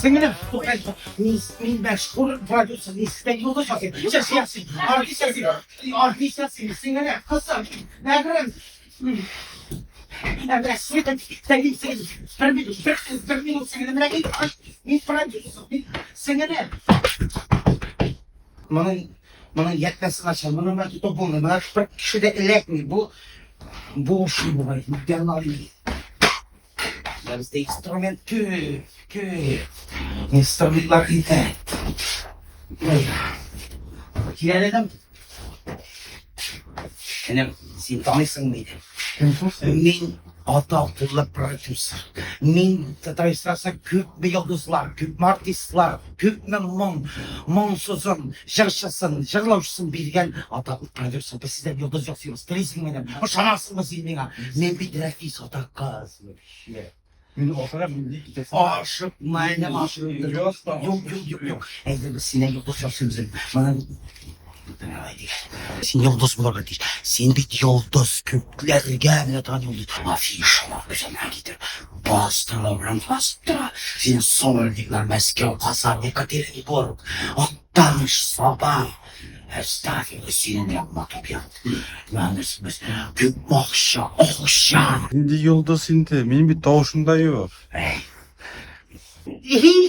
Сеңелем, тукта, мин, мин мәшһүр продюсер, мин сездән йолдыз ясыйм, җырчы ясыйм, артист ясыйм, артист ясыйм, сеңелем, кызым, бәгырем. Ә менә Света, сәлим, сеңелем, бер минут, бер, бер минут, сеңелем, менә мин, мин продюсер, мин, сеңелем. Моның, моның ятмәсе начар, моның белән тотып булмый, моңа бер кеше дә эләкми, бу, бу шул бугай, бүтән алыйм. Менә бездә инструмент күп, күп. Инструментлар әйбәт. Килә идем. Энем, син таныйсың мине. Кем шул син? Мин атаклы продюсер. Мин татар эстрадасына күпме йолдызлар, күпме артистлар, күпме моң, моңсызын, җырчысын, җырлаучысын биргән атаклы продюсер. Без сездән йолдыз ясыйбыз. Телисеңме минем? Ышанасыңмы син миңа? Мин бит Рәфис атакыз. Вообще. Мин ашыгам, мин ник китәсең? Ашыкма, энем, ашыкма. Юк, Юк, юк, юк, юк. Әйдә, без синнән йолдыз ясыйбыз. Моны Син йолдыз булырга тиеш. Син бит йолдыз, күкләргә менә торган йолдыз. Афишалар үзеңә китер. Бастыра белән бастыра. Син сольниклар Мәскәү, Казан, Екатеринбург, Актаныш, Саба. Әстәгфирулла, синең белән матур ят. Без күп акча, акча. Нинди йолдыз инде? Минем бит тавышым да юк. Әй.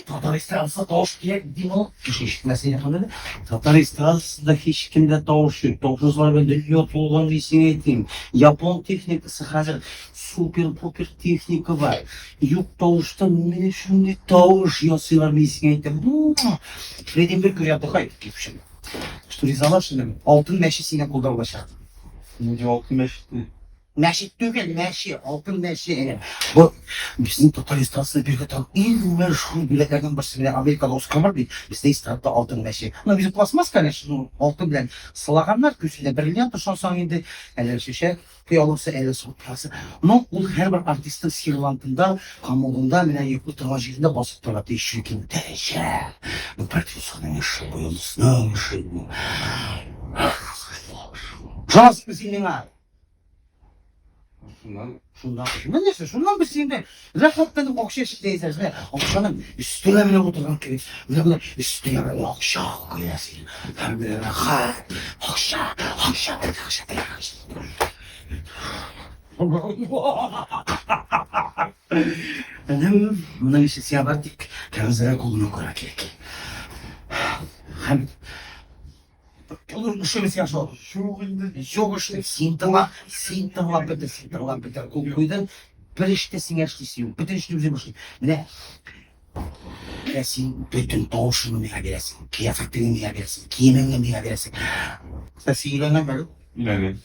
Татар эстрадасында тавыш кирәк дим ул. Кеше ишетмәсен якында. Татар эстрадасында һич кемдә тавыш юк. Тавышсызлар белән дөнья тулган дисең әйтим. Япон техникасы хәзер супер-пупер техника бар. Юк тавыштан менә шундый тавыш ясыйлар мин сиңа әйтәм. Фредди Меркьюри отдыхает. Что ризалаш инде. Алтын мәче синең кулда булачак. Нинди алтын мәче? Мәчет түгел, мәче, алтын мәче. Бу безнең татар эстрадасында биргә торган иң мәшһүр бүләкләрнең берсе. Менә Америкада Оскар бар бит, бездә эстрадада алтын мәче. Ну, үзе пластмасс, конечно, ну, алтын белән сылаганнар, күзендә бриллиант ышансаң инде, әллә чәчәк пыяласы, әллә су пыяласы. Но ул һәрбер артистның сервантында, комодында, менә йоклый торган җирендә басып торырга тиеш, чөнки бу дәрәҗә, бу продюсерның эше, бу йолдызның эше. Ышанасыңмы син миңа? Шуннан. Шуннан. Шуннан нәрсә? Шуннан без инде рәхәтләнеп акча эшләйсез. Менә акчаның өстенә менә утырган кебек. Менә болай өстенә менә акча куясың. Һәм менә рәхәт. Акча, акча, акча, акча. Энем, моның өчен сиңа бары тик кәгазьләргә кулыңны куярга кирәк. Һәм Ул эшебез яхшы. Юк инде. Юк эше. Син тыңла, син тыңлап бетер, син тыңлап бетер. Кул куйдың, бер эштә сиңа эшлисе юк. Бөтен эшне үзем эшлим. Менә Менә син бөтен тавышыңны миңа бирәсең, кыяфәтеңне миңа бирәсең, киемеңне миңа бирәсең. Ә син өйләнгәнме әле? Өйләнгән.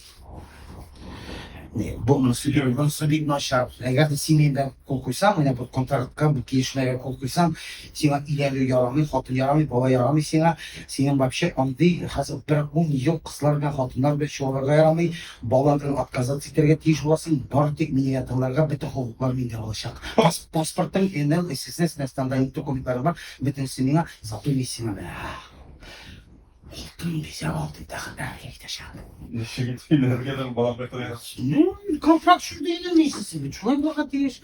Не, бу монысы бик, монысы бик начар. Әгәр дә син минем белән кул куйсаң, менә бу контрактка, бу килешмәгә кул куйсаң, сиңа өйләнү ярамый, хатын ярамый, бала ярамый сиңа. Синең вообще андый хәзер бер ун ел кызлар белән, хатыннар белән чуалырга ярамый, бала белән отказаться итәргә тиеш буласың, бары тик мине генә тыңларга бөтен хокуклар миндә булачак. Пас, паспортың, НЛ, ССС, нәрсә анда документлары бар, бөтенесе миңа, зато мин сиңа менә. Алтын бизәк, алтын тәхетләргә китәчәк. Ничек итеп өйләнергә дә бала кайтырга? Ну, контракт шундый инде, нисесе бит. Шулай булырга тиеш.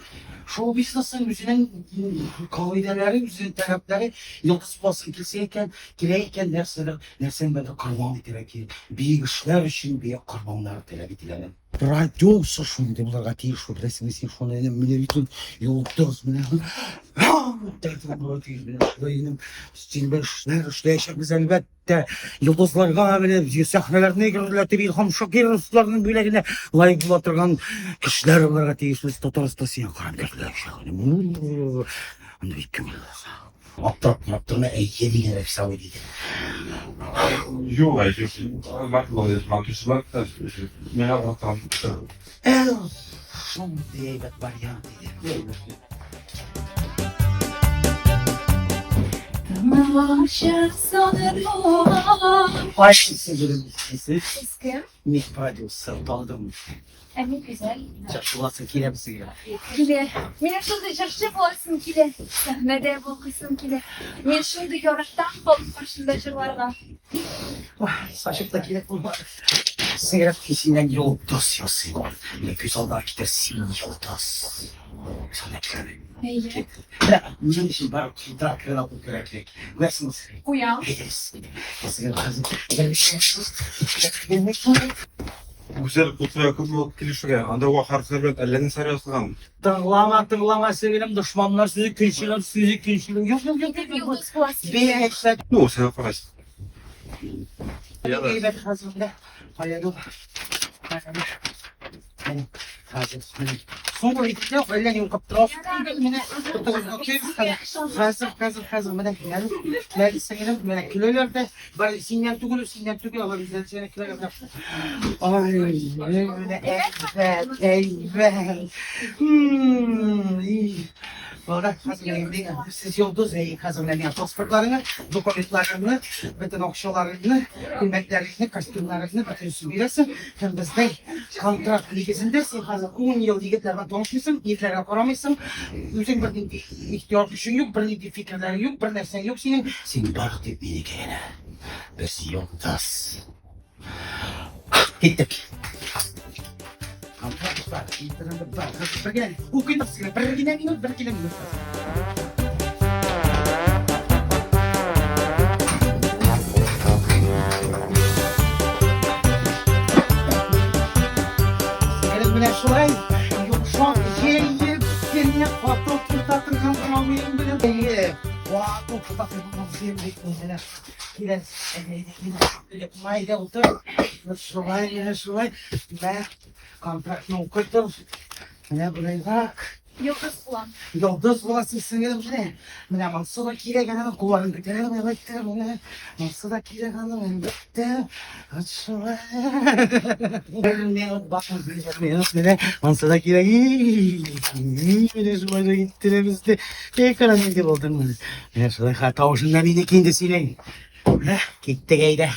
Шоу бизнесның үзенең кагыйдәләре, үзенең таләпләре. Йолдыз буласың килсә икән, килә икән, нәрсәдер, нәрсәне беләндер корбан итәргә кирәк. Бөек эшләр өчен бөек корбаннар таләп ителә. Продюсер шундый булырга тиеш, шул беләсеңме син шуны, энем, менә бит ул йолдыз, менә булырга тиеш, менә шулай, энем, син бер эшләр эшләячәкбез, әлбәттә, йолдызларга менә сәхнәләрне гөрләтеп Илһам Шакировларның бүләгенә лаек була торган кешеләр булырга тиешбез. Татарстан сиңа карап гөрләячәк. Анда бик күңелле. Аптырап карап торма, әйе дигән Рәфис абый диде. Юк, әй, юк. Матур миңа ватан. Шундый әйбәт вариант иде. Кайсы Сез кем? Мин продюсер, таныдым. Ә мин Гүзәл. Җырчы буласың киләме сиңа? Килә. Минем шундый җырчы буласым килә. Сәхнәдә балкыйсым килә. Мин шундый яратам халык каршында җырларга. Ой, сачып та кирәк булмады. Сиңа синнән йолдыз ясыйм. Менә күз алдына китер, син йолдыз. Әйе. Менә минем өчен бар контракт кына укып кирәк. Күрәсеңме? Куям. Гүзәл култырга күп вакыт килешүгә, анда вак хәрефләр белән әллә нәрсәләр язылган. Тыңлама, тыңлама, сеңелем, дошманнар сүзе, көнчеләр сүзе, көнчеләр. Юк, юк, юк, юк, юк. Йолдыз буласың килә. Бик Ну, син карайсың. әйбәт хәзер менә. Кая юл? Менә, хәзер, менә. Соңгы итте, әллә ни укып торасың. Менә, хәзер, хәзер, хәзер, менә, менә, сеңелем, менә көләләр дә, бар синнән түгел, синнән түгел, алар үзләре сине көләләр. Ай, менә, әйбәт, әйбәт. Бара, хәзер инде сез йолдыз, әй, хәзер менә миңа паспортларыңны, документларыңны, бөтен акчаларыңны, күлмәкләреңне, костюмнарыңны бөтенесен бирәсең. Һәм безнең контракт нигезендә син хәзер 10 ел егетләр белән танышмыйсың, егетләргә карамыйсың, үзең бернинди ихтыяр көчең юк, бернинди фикерләрең юк, бер нәрсәң юк синең. Син бар дип минеке генә. Без йолдыз. Киттек. Контракт бар, интернет бар. Бер генә, укый торсын, бер генә минут, бер генә минут. Әле менә шулай йомшак җәеп кенә катып тота торган Рамил белән. Әйе, катып тота торган Рамил белән. Килә, әйдә, майда утыр. Шулай, менә шулай. Мә, контрактны укый тор. Менә болайрак. Йолдыз булам. Йолдыз буласың, сеңелем, менә. Менә монысы да кирәк аның, кулларын күтәрә әлбәттә, менә. Монысы да кирәк аның, әлбәттә. Вот шулай. Бер минут башын, бер минут, менә. Монысы да кирәк. Менә шулай да киттерәбез дә. Эй, кара нинди булдың менә. Менә шулай, ха, тавышың да минеке инде синең. Менә, киттек әйдә.